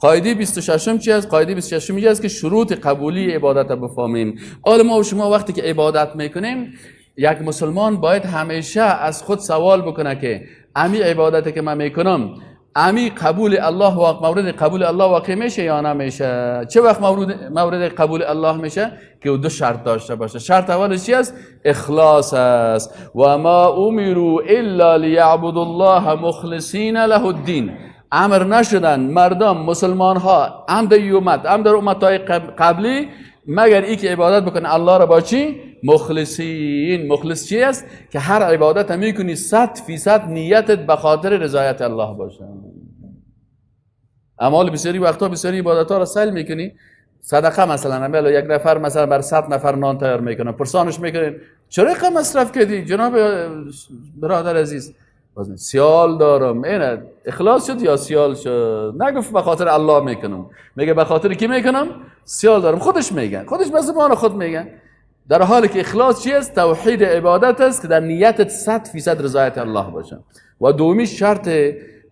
قاعده 26 چی است؟ قاعده 26 میگه است که شروط قبولی عبادت رو بفهمیم. حالا ما و شما وقتی که عبادت میکنیم، یک مسلمان باید همیشه از خود سوال بکنه که امی عبادتی که من میکنم، امی قبول الله واقع، مورد قبول الله واقع میشه یا نمیشه؟ چه وقت مورد قبول الله میشه؟ که دو شرط داشته باشه. شرط اولش چی است؟ اخلاص است. و ما امروا الا لیعبدوا الله مخلصین له الدین. امر نشدن مردم، مسلمان ها، هم در امت هم در امت های قبلی، مگر ای که عبادت بکنه الله را با چی؟ مخلصین. مخلص چی است؟ که هر عبادت هم میکنی 100% نیتت به خاطر رضایت الله باشه. اعمال بسیاری وقتا بسیاری عبادت ها را سیل میکنی. صدقه مثلا، یک نفر مثلا بر 100 نفر نان تیار میکنه، پرسانش میکنه چرا اینقدر مصرف کردی جناب برادر عزیز؟ سیال دارم. اینه اخلاص شد یا سیال شد؟ نگفت به خاطر الله میکنم، میگه به خاطر کی میکنم؟ سیال دارم. خودش میگن، خودش به زبان خود میگن. در حالی که اخلاص چی است؟ توحید عبادت است که در نیتت 100% رضایت الله باشه. و دومی شرط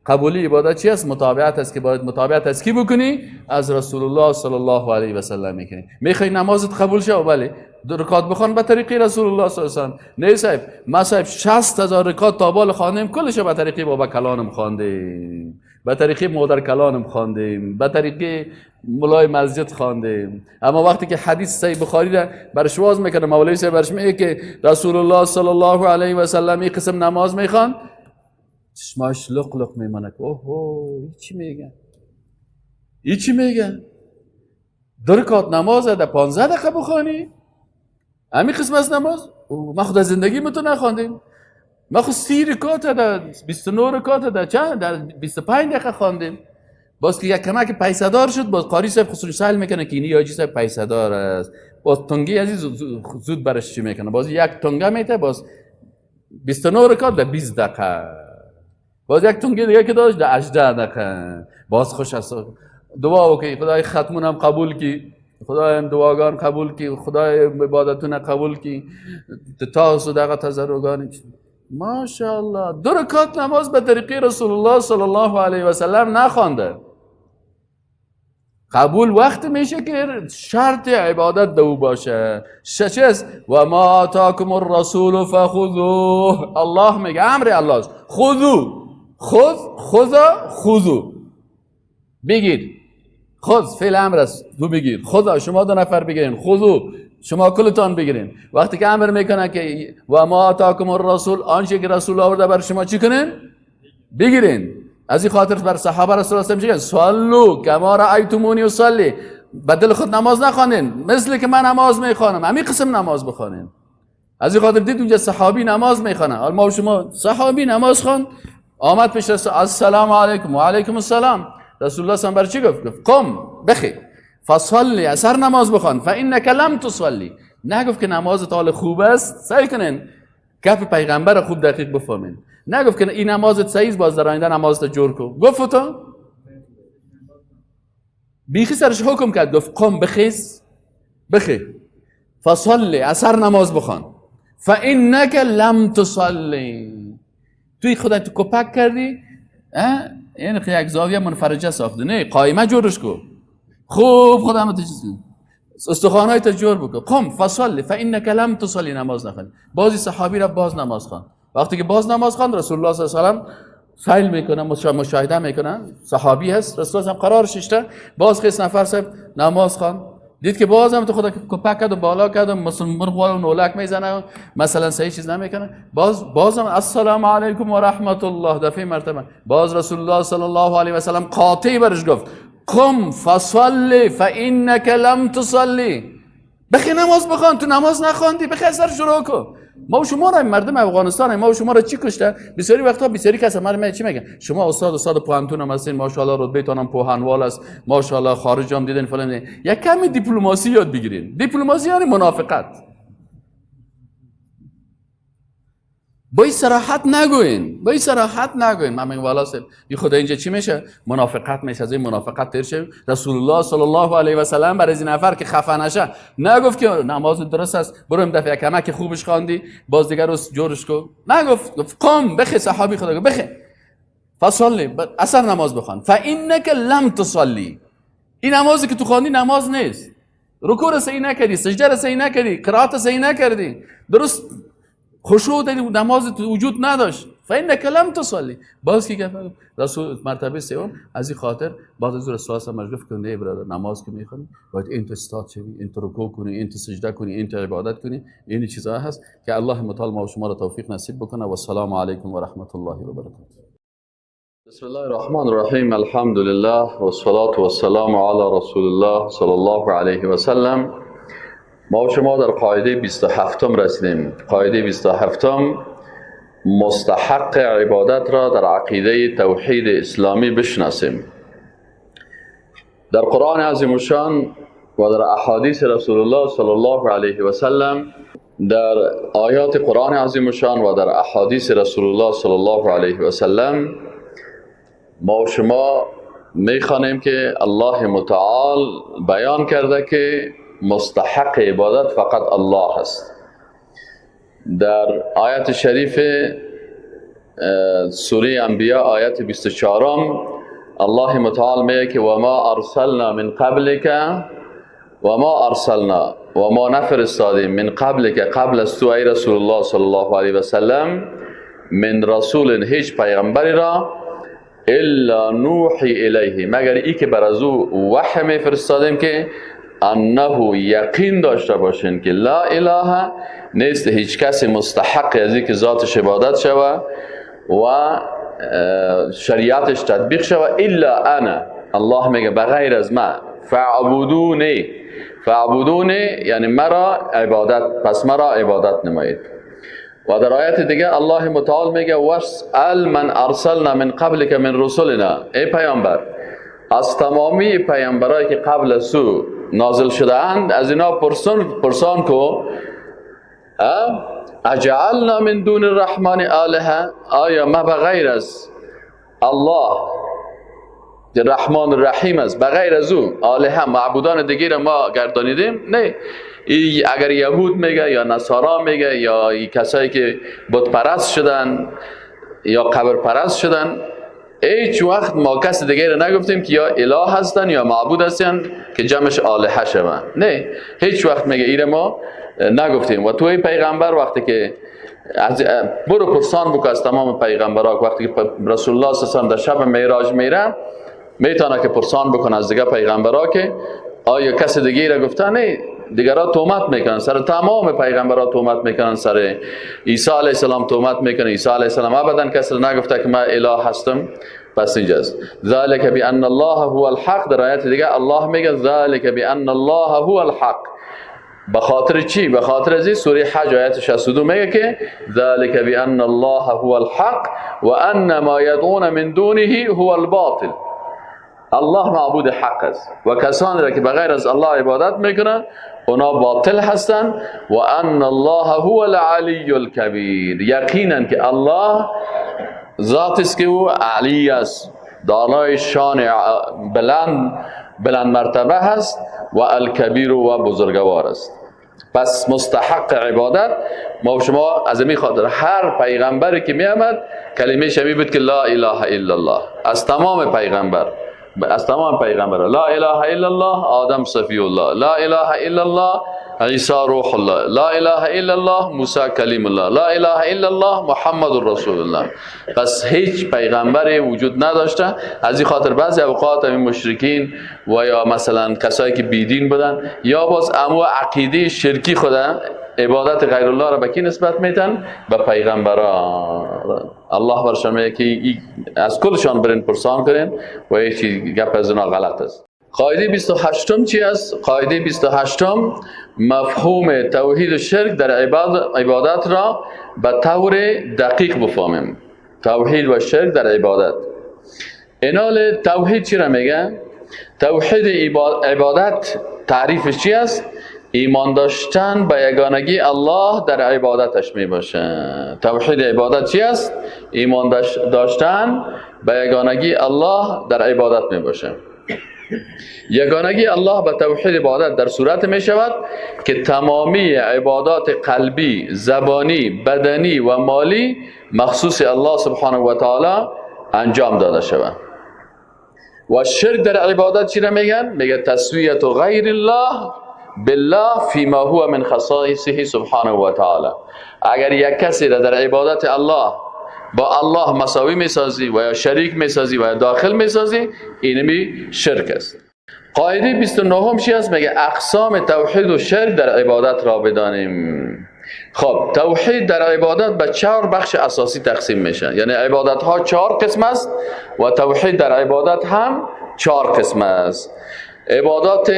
قبولی عبادت چی است؟ متابعت است که باید متابعت از کی بکنی؟ از رسول الله صلی الله علیه و سلم میکنی. میخوای نمازت قبول شه؟ بله، دو رکعت بخوان به طریقه رسول الله صلی الله علیه و سلم. نه صاحب، ما صاحب 60,000 رکعت تا بال خواندیم، کلش به طریقه بابا کلانم خواندیم، به طریقه مادر کلانم خواندیم، به طریقه مولای مسجد خواندیم. اما وقتی که حدیث صحیح بخاری را برش واز میکنه، مولوی صاحب برش میگه که رسول الله صلی الله علیه و سلم این قسم نماز میخوان، چشماش لق لق میمانه. اوه، چی میگن؟ این چی میگن؟ دو رکعت نماز در 15 دقیقه بخوانی؟ همین قسم از نماز؟ ما خود از زندگی متو نخواندیم. ما خود 30 رکعت در 29 رکعت در چند؟ در 25 دقیقه خواندیم. باز که یک کمک پیسه دار شد، باز قاری صاحب خصوصی سهل میکنه که اینی یاجی صاحب پیسه دار است. باز تنگی عزیز زود برش چی میکنه؟ باز یک تنگه میته، باز 29 رکعت در 20 دقیقه. باز یک تنگه دیگه که داشت در 18 دقیقه. باز خوش است، دعا وکی خدای ختمونم قبول کی، خدای دعاگان قبول کی، خدای عبادتون قبول کی، تاسو دغه تضرعگان. ماشاءالله، دو رکعت نماز به طریقه رسول الله صلی الله علیه و سلم نخوانده. قبول وقت میشه که شرط عبادت دو باشه. چه است؟ و ما آتاکم الرسول فخذوه. الله میگه، امر الله است. خذو، خذ، خذا، خذو، بگیر. خذ فعل امر است، تو بگیر. خدا شما دو نفر بگیرین، خذو شما کلتان بگیرین. وقتی که امر میکنه که و ما آتاکم الرسول، آنچه که رسول آورده بر شما چی کنین؟ بگیرین. از این خاطر بر صحابه رسول الله چی؟ صلوا کما رأیتمونی اصلی. بدل خود نماز نخوانین، مثل که من نماز میخوانم همین قسم نماز بخوانین. از این خاطر دید اونجا صحابی نماز میخوانه. حالا ما و شما صحابی نماز خوان، آمد پیش رسول، السلام علیکم و علیکم السلام. رسول الله صلی بر چی گفت؟ گفت قم، بخی، فصلی، اثر نماز بخوان، فانک لم تصلی. نگفت که نماز حال خوب است. سعی کنین گپ پیغمبر خوب دقیق بفهمین. نگفت که این نمازت صحیح، باز در آینده نمازت جور کو. گفت تو بیخی سرش حکم کرد، گفت قم، بخیز، بخی، فصلی، اثر نماز بخوان، فانک لم تصلی. توی خودت کپک کردی، یعنی یک زاویه منفرجه ساخته، نه قایمه جورش کو، خوب خودم تو چیز استخوانای تا جور بکن. قم فصلی فانک لم تصلی. نماز نخوانی. بازی صحابی را باز نماز خوان. وقتی که باز نماز خواند، رسول الله صلی الله علیه و سلم سیل میکنه، مشاهده میکنه، صحابی هست، رسول الله قرار ششته. باز خیس نفر صاحب نماز خوان، دید که باز هم تو خدا کپک کرد و بالا کرد و مثل مرغ و نولک میزنه، مثلا صحیح چیز نمیکنه. بازم السلام علیکم و رحمت الله، دفعه مرتبه باز رسول الله صلی الله علیه و سلم قاطع برش گفت قم فصلی فانک لم تصلی. بخی نماز بخوان، تو نماز نخواندی، بخی سر شروع کن. ما و شما را مردم افغانستان، ما و شما را چی کشته؟ بسیاری وقتا بسیاری کس من چی میگن؟ شما استاد پوهنتون هم هستین، ماشاءالله رتبه هم پوهنوال است، ماشاءالله خارج هم دیدین فلان. یک کمی دیپلماسی یاد بگیرین. دیپلماسی یعنی منافقت. با این صراحت نگوین، با این صراحت نگوین. من میگم والا صاحب این خدا اینجا چی میشه؟ منافقت میشه. از این منافقت تیر شه. رسول الله صلی الله علیه و سلم برای این نفر که خفه نشه نگفت که نماز درست است، برو این دفعه کمک خوبش خواندی باز دیگر روز جورش کو. نگفت، گفت قم، بخی. صحابی خدا گفت بخی، فصلی، اصلا نماز بخوان. فانک لم تصلی، این نمازی که تو خواندی نماز نیست. رکوع صحیح نکردی، سجده صحیح نکردی، قرائت صحیح نکردی، درست خشوع در نماز تو وجود نداشت. فانک لم تصلی. باز کی گفت رسول مرتبه سوم. از این خاطر بعد از رسول الله مجلس کنه ای برادر، نماز که میخوانی باید این تو استاد شوی، این تو رکوع کنی، این تو سجده کنی، این تو عبادت کنی. این چیزها هست که الله متعال ما و شما را توفیق نصیب بکنه. و السلام علیکم و رحمت الله و برکاته. بسم الله الرحمن الرحیم. الحمد لله و الصلاة و السلام علی رسول الله صلی الله علیه و سلم. ما و شما در قاعده 27 رسیدیم. قاعده 27 مستحق عبادت را در عقیده توحید اسلامی بشناسیم. در قرآن عظیم الشان و در احادیث رسول الله صلی الله علیه و سلم، در آیات قرآن عظیم الشان و در احادیث رسول الله صلی الله علیه و سلم ما و شما میخوانیم که الله متعال بیان کرده که مستحق عبادت فقط الله است. در آیت شریف سوره انبیاء آیت 24 الله متعال میگه که و ما ارسلنا من قبلک، و ما ارسلنا و ما نفرستادیم من قبلک، قبل از تو ای رسول الله صلی الله علیه و سلم، من رسول، هیچ پیغمبری را، الا نوحی الیه، مگر ای که بر از او وحی میفرستادیم که انه یقین داشته باشین که لا اله نیست هیچ کسی مستحق از اینکه ذاتش عبادت شوه و شریعتش تطبیق شوه الا انا. الله میگه بغیر از من، فاعبدونی، فاعبدونی یعنی مرا عبادت، پس مرا عبادت نمایید. و در آیت دیگه الله متعال میگه واسأل من ارسلنا من قبلک من رسلنا، ای پیامبر از تمامی پیامبرایی که قبل از تو نازل شده اند از اینا پرسان کو، اجعلنا من دون الرحمن آلهه، آیا ما بغیر از الله رحمان الرحیم است، بغیر از او آلهه معبودان دیگه را ما گردانیدیم؟ نه. اگر یهود میگه یا نصارا میگه یا کسایی که بت پرست شدن یا قبر پرست شدن، هیچ وقت ما کس دیگه را نگفتیم که یا اله هستن یا معبود هستن که جمعش آلهه شوند. نه، هیچ وقت میگه ایره ما نگفتیم. و توی پیغمبر وقتی که از برو پرسان بکن از تمام پیغمبرها، وقتی که رسول الله صلی الله علیه و سلم در شب معراج میره میتونه که پرسان بکنه از دیگه پیغمبرها که آیا کس دیگه را گفته؟ نه، دیگرها تهمت میکنن، سر تمام پیغمبرها تهمت میکنن، سر عیسی علیه السلام تهمت میکنه. عیسی علیه السلام ابدا کسی نگفته که من اله هستم. پس اینجاست ذلک بان الله هو الحق. در آیت دیگه الله میگه ذلک بان الله هو الحق. به خاطر چی؟ به خاطر از سوره حج آیت 62 میگه که ذلک بان الله هو الحق و ان ما یدعون من دونه هو الباطل. الله معبود حق است و کسانی را که بغیر از الله عبادت میکنن اونا باطل هستند. و ان الله هو العلی الکبیر، یقینا که الله ذات است که او علی است، دارای شان بلند مرتبه هست و الکبیر و بزرگوار است. پس مستحق عبادت ما و شما از این خاطر هر پیغمبری که می آمد کلمه شمی بود که لا اله الا الله. از تمام پیغمبر، از تمام پیغمبر لا اله الا الله، آدم صفی الله، لا اله الا الله، عیسی روح الله، لا اله الا الله، موسی کلیم الله، لا اله الا الله، محمد رسول الله. پس هیچ پیغمبری وجود نداشته. از این خاطر بعضی اوقات این مشرکین و یا مثلا کسایی که بیدین بودن یا باز امو عقیده شرکی خودن عبادت غیر الله را به کی نسبت میتن؟ به پیغمبران. الله برشان میگه که از کلشان برین پرسان کنین و هیچ گپ از اونا غلط است. قاعده 28 چی است؟ قاعده 28 مفهوم توحید و شرک در عبادت را به طور دقیق بفهمیم. توحید و شرک در عبادت. اینال توحید چی را میگه؟ توحید عبادت تعریفش چی است؟ ایمان داشتن به یگانگی الله در عبادتش می باشه. توحید عبادت چی است؟ ایمان داشتن به یگانگی الله در عبادت می باشه. یگانگی الله به توحید عبادت در صورت می شود که تمامی عبادات قلبی، زبانی، بدنی و مالی مخصوص الله سبحانه و تعالی انجام داده شود. و شرک در عبادت چی را میگن؟ میگه تسویت غیر الله بالله فیما هو من خصائصه سبحانه و تعالی. اگر یک کسی را در عبادت الله با الله مساوی میسازی و یا شریک میسازی و یا داخل میسازی، اینمی شرک است. قاعده 29 چی است؟ میگه اقسام توحید و شرک در عبادت را بدانیم. خب توحید در عبادت به 4 بخش اساسی تقسیم میشه، یعنی عبادت ها 4 قسم است و توحید در عبادت هم 4 قسم است. عبادات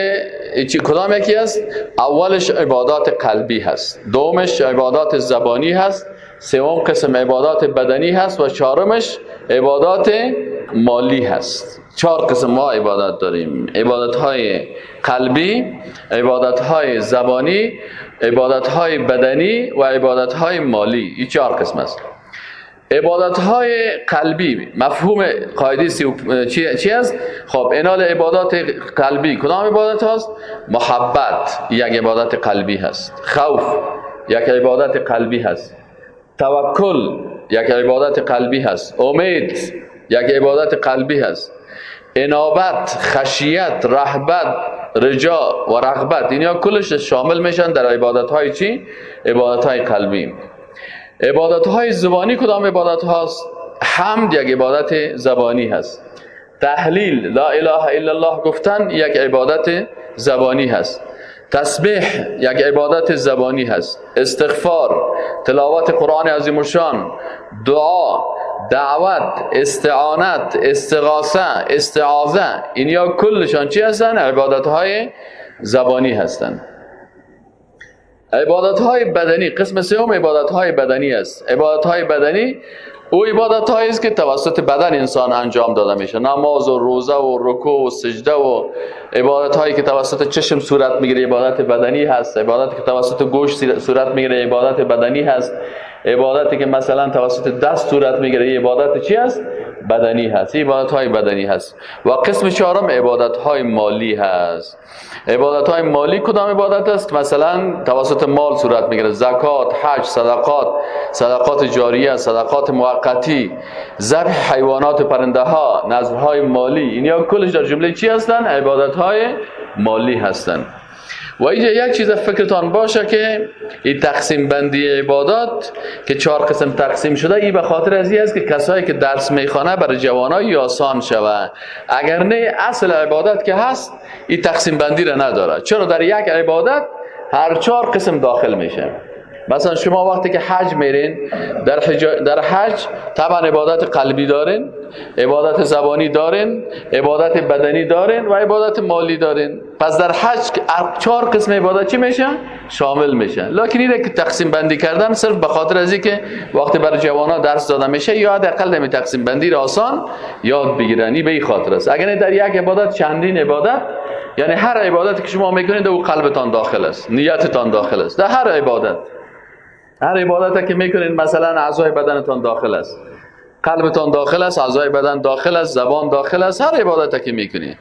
کدام یکی است؟ اولش عبادات قلبی هست، دومش عبادات زبانی هست، سوم قسم عبادات بدنی هست و چهارمش عبادات مالی هست. 4 قسم ما عبادت داریم: عبادت های قلبی، عبادت های زبانی، عبادت های بدنی و عبادت های مالی. این 4 قسم است. عبادت های قلبی مفهوم قاعده چی است؟ خب انال عبادات قلبی کدام عبادت هاست؟ محبت یک عبادت قلبی هست، خوف یک عبادت قلبی هست، توکل یک عبادت قلبی هست، امید یک عبادت قلبی هست، انابت، خشیت، رهبت، رجا و رغبت، اینا کلش شامل میشن در عبادت های چی؟ عبادت های قلبی. عبادت های زبانی کدام عبادت هاست؟ حمد یک عبادت زبانی هست، تحلیل لا اله الا الله گفتن یک عبادت زبانی هست، تسبیح یک عبادت زبانی هست، استغفار، تلاوت قرآن عظیم الشان، دعا، دعوت، استعانت، استغاثه، استعاذه، اینیا کلشان چی هستن؟ عبادت های زبانی هستن. عبادت های بدنی قسم سوم عبادت های بدنی است. عبادت های بدنی او عبادت هایی است که توسط بدن انسان انجام داده میشه، نماز و روزه و رکوع و سجده و عبادت هایی که توسط چشم صورت میگیره عبادت بدنی هست، عبادتی که توسط گوش صورت میگیره عبادت بدنی هست، عبادتی که مثلا توسط دست صورت میگیره عبادت چی هست؟ بدنی هست. عبادت های بدنی هست. و قسم چهارم عبادت های مالی هست. عبادت های مالی کدام عبادت است؟ مثلا توسط مال صورت میگیره، زکات، حج، صدقات، صدقات جاریه، صدقات موقتی، ذبح حیوانات و پرنده ها، نذرهای مالی، اینا کلش در جمله چی هستن؟ عبادت های مالی هستن. و اینجا یک چیز فکرتان باشه که این تقسیم بندی عبادات که 4 قسم تقسیم شده، این به خاطر از این است که کسایی که درس میخوانه برای جوانای آسان شوه. اگر نه اصل عبادت که هست این تقسیم بندی را نداره. چرا؟ در یک عبادت هر 4 قسم داخل میشه. مثلا شما وقتی که حج میرین، در حج طبعا عبادت قلبی دارین، عبادت زبانی دارین، عبادت بدنی دارین و عبادت مالی دارین. پس در حج 4 قسم عبادت چی میشه؟ شامل میشه. لکن اینه که تقسیم بندی کردن صرف به خاطر از اینکه وقتی برای جوانا درس داده میشه یا حداقل نمی تقسیم بندی را آسان یاد بگیرن، این به این خاطر است. اگر در یک عبادت چندین عبادت، یعنی هر عبادتی که شما میکنید او قلبتان داخل است، نیتتان داخل است. در هر عبادت، هر عبادت که میکنین مثلا اعضای بدنتان داخل است، قلبتان داخل است، اعضای بدن داخل است، زبان داخل است، هر عبادت که میکنین.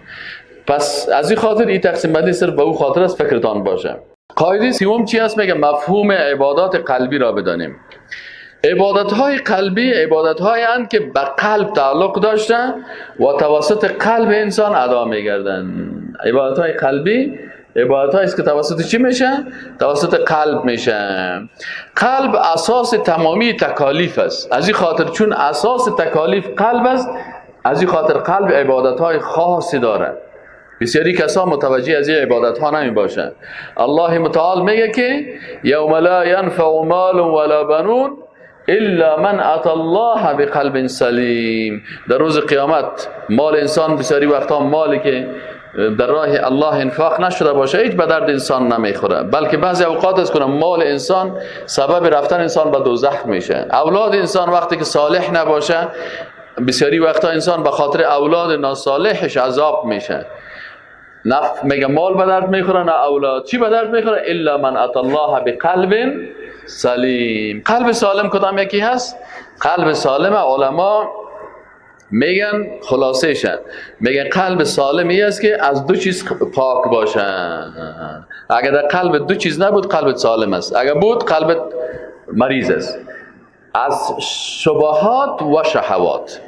پس از این خاطر این تقسیم بندی صرف به او خاطر است، فکرتان باشه. قاعده سوم چی است؟ میگه مفهوم عبادات قلبی را بدانیم. عبادت های قلبی عبادت های اند که به قلب تعلق داشته و توسط قلب انسان ادا میگردن. عبادت های قلبی عبادت هایی است که توسط چی میشه؟ توسط قلب میشه. قلب اساس تمامی تکالیف است. از این خاطر چون اساس تکالیف قلب است، از این خاطر قلب عبادت های خاصی داره. بسیاری کسا متوجه از این عبادت ها نمی باشند. الله متعال میگه که یوم لا ینفع مال ولا بنون الا من اتى الله بقلب سلیم. در روز قیامت مال انسان بسیاری وقتا مالی که در راه الله انفاق نشده باشه هیچ به درد انسان نمیخوره، بلکه بعضی اوقات است که مال انسان سبب رفتن انسان به دوزخ میشه. اولاد انسان وقتی که صالح نباشه، بسیاری وقتا انسان به خاطر اولاد ناصالحش عذاب میشه. نه میگه مال به درد میخوره نه اولاد. چی به درد میخوره؟ الا من اتى الله بقلب سلیم. قلب سالم کدام یکی هست؟ قلب سالم علما میگن خلاصه شد، میگن قلب سالم ای است که از 2 چیز پاک باشه. اگر در قلب 2 چیز نبود قلب سالم است، اگر بود قلب مریض است. از شبهات و شهوات.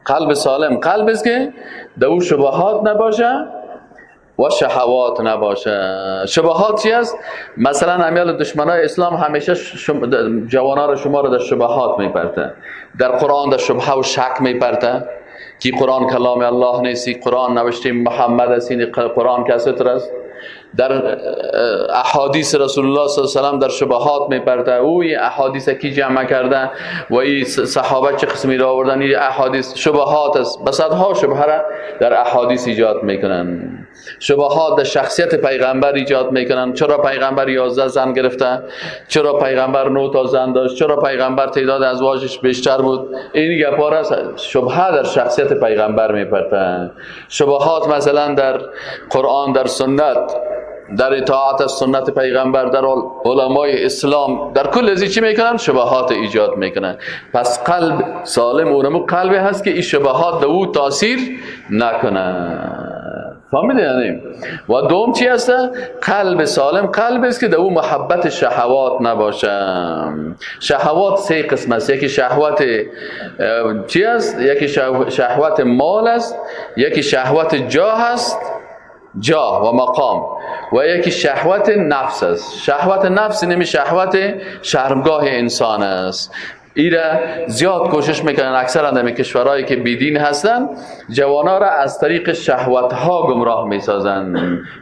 قلب سالم قلب است که در او شبهات نباشه و شهوات نباشه. شبهات چی است؟ مثلا امیال دشمنای اسلام همیشه جوانا را شما را در شبهات میپرته، در قرآن در شبهه و شک میپرته که قرآن کلام الله نیست، قرآن نوشته محمد است، قرآن کسی است. در احادیث رسول الله صلی الله علیه و سلم در شبهات میپرته، او این احادیث کی جمع کرده و این صحابه چه قسمی را آوردن، این احادیث شبهات است. به صدها شبهه را در احادیث ایجاد میکنن. شبهات در شخصیت پیغمبر ایجاد میکنن. چرا پیغمبر 11 زن گرفته؟ چرا پیغمبر 9 تا زن داشت؟ چرا پیغمبر تعداد ازواجش بیشتر بود؟ این گپا را شبهه در شخصیت پیغمبر میپرته. شبهات مثلا در قرآن، در سنت، در اطاعت از سنت پیغمبر، در علمای اسلام، در کل ازی چی میکنن؟ شبهات ایجاد میکنن. پس قلب سالم اونمو قلبی هست که این شبهات در او تاثیر نکنه. فهمیدی یعنی؟ و دوم چی هست؟ قلب سالم قلب است که در او محبت شهوات نباشه. شهوات سه قسم است. یکی شهوت چی است؟ یکی شهوت مال است، یکی شهوت جاه است، جاه و مقام، و یکی شهوت نفس است. شهوت نفس نمی شهوت شرمگاه انسان است. ایره زیاد کوشش میکنن اکثرا در کشورهایی که بیدین هستن، جوانا را از طریق شهوت ها گمراه میسازن.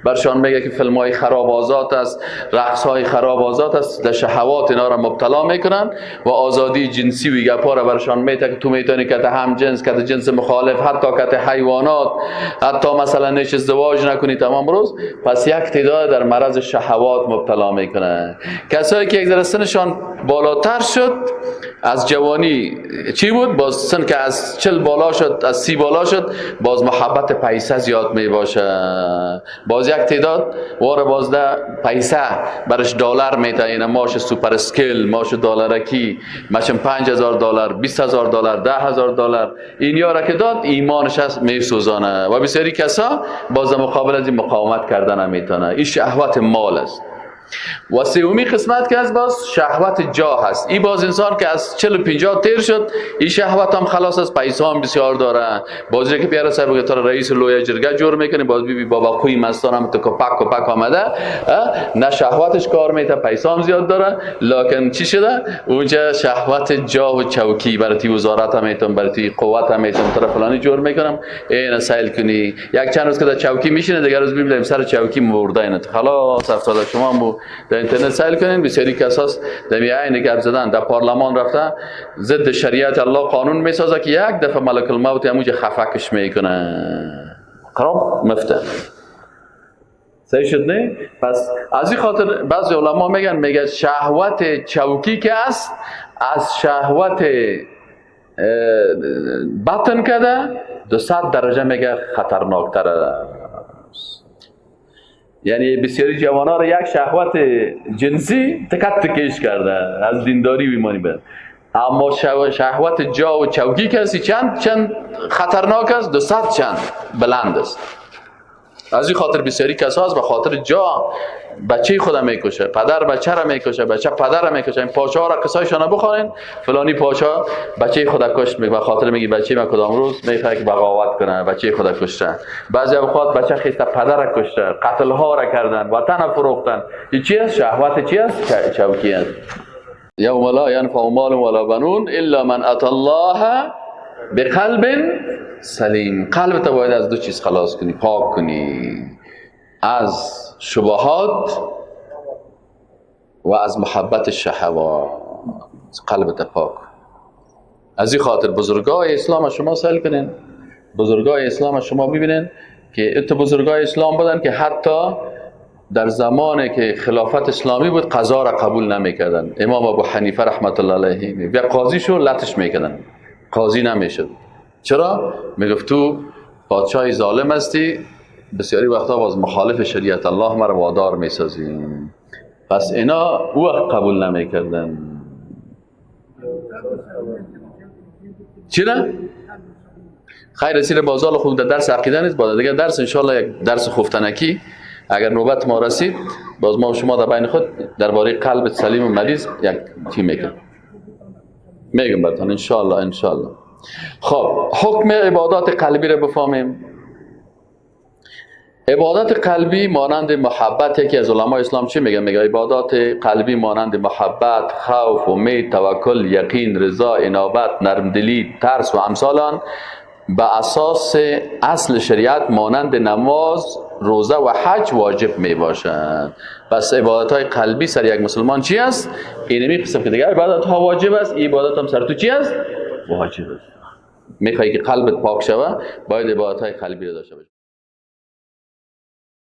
برشان میگه که فیلم های خراب آزاد است، رقص های خراب آزاد است، در شهوات اینا را مبتلا میکنن و آزادی جنسی و گپا را برشان میته که تو میتونی که هم جنس، که جنس مخالف، حتی که حیوانات، حتی مثلا نیش ازدواج نکنی تمام روز. پس یک تعداد در مرض شهوات مبتلا میکنه. کسایی که یک ذره سنشان بالاتر شد، از جوانی چی بود؟ باز سن که از 40 بالا شد، از 30 بالا شد، باز محبت پیسه زیاد می باشه. باز یک تعداد وار باز ده پیسه برش دلار میته، این ماش super scale، ماش دلارکی، ماشم 5000 دلار، 20000 دلار، 10000 دلار، این یارا که داد ایمانش از میسوزانه. و بسیاری کسا باز مقابل از این مقاومت کردن نمیتونه. این شهوت مال است. و سومی قسمت که از باز شهوت جاه هست. این باز انسان که از 40 و 50 تیر شد، این شهوت هم خلاص است، پیسه هم بسیار داره. بازی که پیاره صاحب که تو رئیس لوی جرگه جور میکنی، باز بی بی بابا کوی مستان هم تو کپک کپک آمده، نه شهوتش کار میته، پیسه هم زیاد داره، لکن چی شده؟ اونجا شهوت جاه و چوکی، برای تی وزارت هم میتون، برای تی قوت هم میتون، طرف فلانی جور میکنم، این سیل کنی. یک چند روز که در چوکی میشینه، دیگه روز ببینیم سر چوکی مرده، اینه خلاص افتاده. شما در اینترنت سیل کنین، بسیاری کساس در عین گپ زدن در پارلمان رفته ضد شریعت الله قانون میسازه که یک دفعه ملک الموت همونجا خفکش میکنه، خراب مفته. صحیح شد نه؟ پس از این خاطر بعضی علما میگن، میگه شهوت چوکی که است از شهوت بطن کده 200 درجه میگه خطرناکتر است. یعنی بسیاری جوان‌ها را یک شهوت جنسی تکت تکش کرده از دینداری و ایمانی بر، اما شهوت جا و چوکی کسی چند چند خطرناک است، 200 چند بلند است. از این خاطر بسیاری کسا هست به خاطر جا بچه خودم میکشه، پدر بچه را میکشه، بچه پدر را میکشه. این پاچه ها را قصایشان بخوانین، فلانی پاچا بچه خود کشت، به خاطر میگی بچه من کدام روز میخواد که بغاوت کنه، بچه خود کشته. بعضی اوقات بچه خیسته پدر را کشته، قتل ها را کردن، وطن فروختن. این چی است؟ شهوت چی است؟ چوکی است. یوم لا ینفع مال ولا بنون الا من اتى الله بقلب سلیم. قلب تو باید از دو چیز خلاص کنی، پاک کنی، از شبهات و از محبت شهوات. قلب تو پاک. از این خاطر بزرگای اسلام شما سأل کنین، بزرگای اسلام شما ببینین که ات بزرگای اسلام بودن که حتی در زمانی که خلافت اسلامی بود قضا را قبول نمیکردن. امام ابو حنیفه رحمت الله علیه بیا قاضی شو لطش میکردن، قاضی نمیشد. چرا؟ میگفت تو پادشاه ظالم هستی، بسیاری وقتا باز مخالف شریعت الله مرا وادار میسازیم. پس اینا او وقت قبول نمیکردن. چرا؟ خیر رسید بازال خوب در درس عقیده نیست، باز دیگه درس انشالله یک درس خفتنکی اگر نوبت ما رسید باز ما و شما در بین خود درباره قلب سلیم و مریض یک چی میگم، میگم براتون انشالله. انشالله. خب حکم عبادات قلبی رو بفهمیم. عبادت قلبی مانند محبت، یکی از علمای اسلام چی میگه؟ میگه عبادات قلبی مانند محبت، خوف، امید، توکل، یقین، رضا، انابت، نرمدلی، ترس و امثال آن به اساس اصل شریعت مانند نماز، روزه و حج واجب می باشند. پس عبادت های قلبی سر یک مسلمان چی است؟ اینمی قسم که دیگر عبادت ها واجب است، این عبادت هم سر تو چی است؟ واجب است. میخوای که قلبت پاک شوه، باید عبادت های قلبی را داشته باشی.